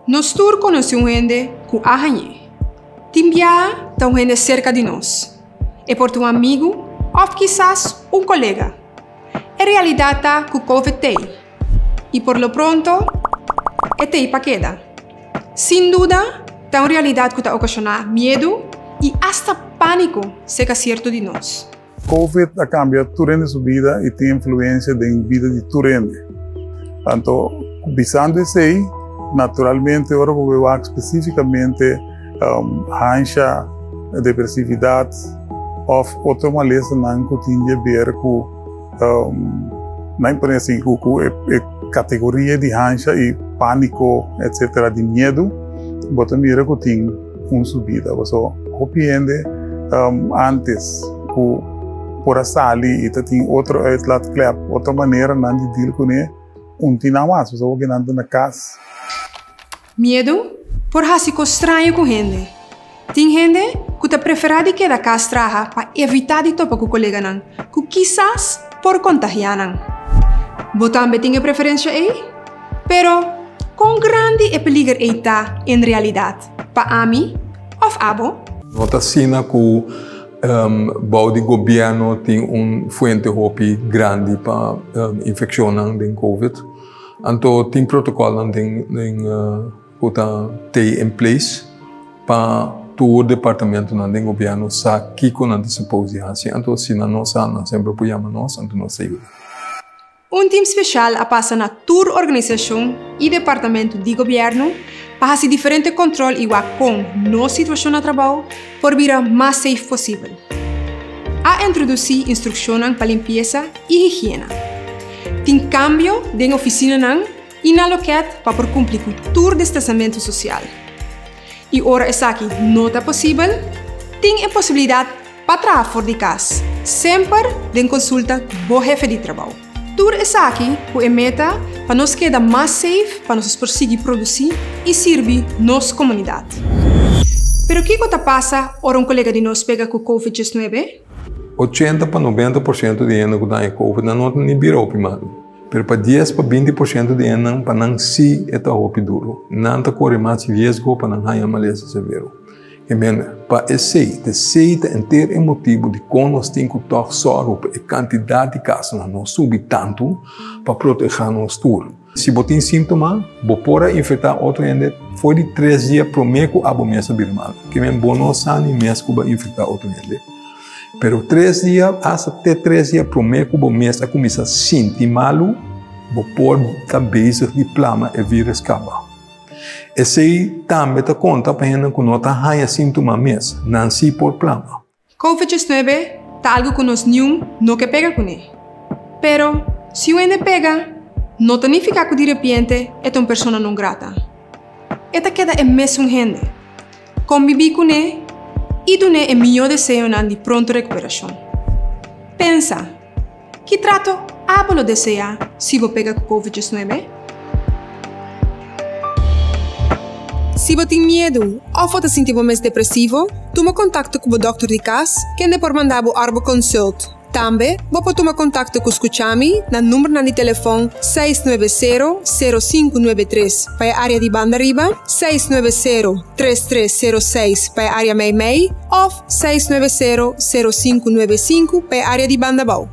Nos tur konosé un hende ku a hañ'é. Tin biaha ta un hende serka di nos. E por ta un amigu òf kisas un kolega. E realidat ta ku Covid t'ei. I por lo pronto e t'ei pa keda. Sin duda ta un realidat ku ta okashoná miedu i asta pániko serka sierto di nos. Covid a kambia tur hende su bida i tin influensia den bida di tur hende. Anto, bisando esei, naturalmente ora bo bai wak spesífikamente hansha, depresividat òf otro malesanan ku tin di aber ku nan pone asin ku ku e kategoria di hansha i pániko etsetera di miedu, bo ta mira ku tin un subida. Pasobra hopi hende antes ku por a sali i ta tin otro uitlaatklep, otro maneranan di deal kuné, un tin nan mas pasobra hopi nan ta na kas. Miedu por hasi kos straño ku hende. Tin hende ku ta preferá di keda kas traha pa evitá di topa ku koleganan ku kisas por kontagiá nan. Bo tambe tin e preferensha ei? Pero, kon grandi e peliger ei ta en realidat pa ami òf abo? No ta asina ku bou di gobièrnu tin un fuente hopi grandi pa infekshonnan den covid. Anto tin protokòlnan den den ku ta tei in place pa tur departamentonan den gobièrnu sa kiko nan ta suppose di hasi. Anto si nan no sa nan semper por yama nos anto nos ta yuda. Un tim speshal a pasa na tur organisashon i departamentu di gobièrnu pa hasi diferente kòntròl i wak kon nos situashon na trabou por bira mas safe posibel. A introdusí instrukshonnan pa limpiesa i higiena. Tin kambio den ofisinanan i na lokèt pa por kumpli ku tur distansamentu sosial. I ora esaki no ta posibel, tin e posibilidat pa traha for di kas, semper den konsulta ku bo hefe di trabou. Tur esaki ku e meta pa nos keda mas safe pa nos por sigui produsí i sirbi nos komunidat. Pero kiko ta pasa ora un kolega di nos pega ku Covid 19? 80 pa 90% di hende ku ta haña Covid nan no ta ni bira hopi malu. Pero pa 10 pa 20% di hendenan pa nan sí e ta hopi duru. Nan ta kore mas riesgo pa nan haña malesa severo. E men, pa esei, ta esei ta enter e motibu dikon nos tin ku tòg sòru pa e kantidat di kasonan no subi tantu pa protehá nos tur. Si bo tin síntoma, bo por a infektá otro hende for di tres dia promé ku abo mes a bira malu. Ke men bo no sa ni mes ku bo a infektá otro hende. Pero tres dia, asta te tres dia promé ku bo mes a kuminsá sinti malu, bo por ta bezig di plama e vírùs kaba. Esei tambe ta konta pa hende ku no ta haña síntoma mes, nan sí por plama. Covid 19 ta algu ku nos niun no ke pega kuné. Pero, si un hende pega, no ta nifiká ku direpiente e ta un persona non grata. E ta keda e mesun hende. Kombibí kuné i dun'é e mihó deseonan di pronto rekuperashon. Pensa! Ki trato abo lo deseá si bo pega ku Covid 19? Si bo tin miedu òf bo ta sinti bo mes depresivo, tuma kontakto ku bo dòkter di kas, kende por manda bo arboconsult. Tambe bo por tuma kontakto ku Skuchami na numbernan di telefòn 690 0593 pa e área di banda riba, 690 3306 pa e área meimei òf 690 0595 pa e área di banda abou.